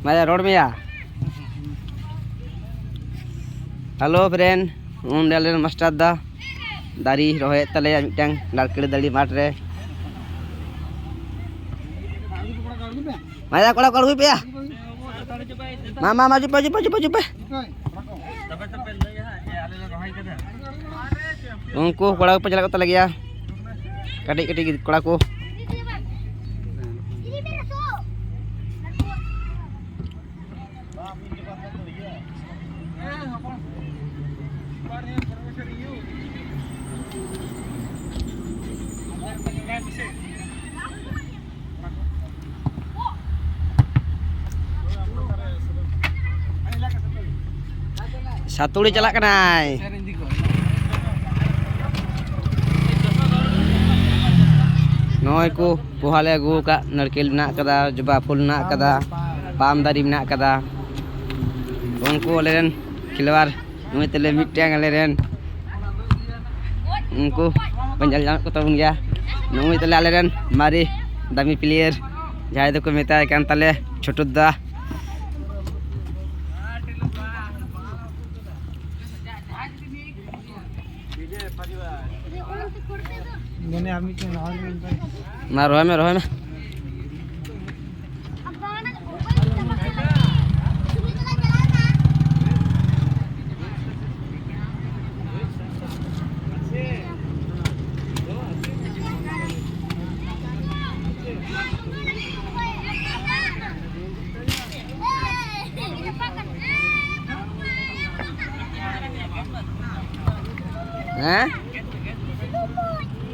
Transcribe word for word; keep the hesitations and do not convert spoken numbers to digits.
ᱟᱭᱟ ᱨᱚᱲ ᱢᱮᱭᱟ᱾ ᱦᱮᱞᱳ ᱯᱷᱨᱮᱱᱰ, ᱩᱱ ᱟᱞᱮ ᱨᱮᱱ ᱢᱟᱥᱴᱟᱨ ᱫᱟ ᱫᱟᱨᱮ ᱨᱚᱦᱚᱭᱮᱫ ᱛᱟᱞᱮᱭᱟ ᱢᱤᱫᱴᱟᱝ ᱞᱟᱲᱠᱟᱹᱲᱤ ᱫᱟᱨᱮ ᱢᱟᱴᱷ ᱨᱮ᱾ ᱢᱟᱭᱟ ᱠᱚᱲᱟ ᱠᱚ ᱟᱬᱜᱚᱭ ᱯᱮᱭᱟ᱾ ᱢᱟ, ᱢᱟ, ᱢᱟ, ᱦᱤᱡᱩᱜ ᱯᱮ, ᱦᱤᱡᱩᱜ ᱯᱮ, ᱦᱤᱡᱩᱜ ᱯᱮ, ᱦᱤᱡᱩᱜ ᱯᱮ᱾ ᱩᱱᱠᱩ ᱠᱚᱲᱟ ᱠᱚ ᱪᱟᱞᱟᱜ ᱠᱟᱱ ᱛᱟᱞᱮ ᱜᱮᱭᱟ, ᱠᱟᱹᱴᱤᱡ ᱠᱟᱹᱴᱤᱡ ᱠᱚᱲᱟ ᱠᱚ᱾ ᱥᱟᱛᱩᱲᱤ ᱪᱟᱞᱟᱜ ᱠᱟᱱᱟᱭ᱾ ᱱᱚᱜᱼᱚᱭ ᱠᱚ ᱯᱚᱦᱟ ᱞᱮ ᱟᱹᱜᱩ ᱟᱠᱟᱫ, ᱱᱟᱲᱠᱮᱞ ᱢᱮᱱᱟᱜ ᱟᱠᱟᱫᱟ, ᱡᱚᱵᱟ ᱯᱷᱩᱞ ᱢᱮᱱᱟᱜ ᱟᱠᱟᱫᱟ, ᱯᱟᱢ ᱫᱟᱨᱮ ᱢᱮᱱᱟᱜ ᱟᱠᱟᱫᱟ᱾ ᱩᱱᱠᱩ ᱟᱞᱮ ᱨᱮᱱ ᱠᱷᱮᱞᱣᱟᱲ ᱱᱩᱭ ᱛᱟᱞᱮ ᱢᱤᱫᱴᱟᱝ ᱟᱞᱮ ᱨᱮᱱ, ᱩᱱᱠᱩ ᱵᱚᱱ ᱧᱮᱞ ᱧᱟᱢᱮᱫ ᱠᱚ ᱛᱟᱵᱚᱱ ᱜᱮᱭᱟ᱾ ᱱᱩᱭ ᱛᱟᱞᱮ ᱟᱞᱮ ᱨᱮᱱ ᱢᱟᱨᱮ ᱫᱟᱢᱤ ᱯᱞᱮᱭᱟᱨ, ᱡᱟᱦᱟᱸᱭ ᱫᱚᱠᱚ ᱢᱮᱛᱟᱭ ᱠᱟᱱ ᱛᱟᱞᱮ ᱪᱷᱳᱴᱩ ᱫᱟ᱾ ᱢᱟ ᱨᱚᱦᱚᱭ ᱢᱮ, ᱨᱚᱦᱚᱭ ᱢᱮ᱾ ᱦᱮᱸ?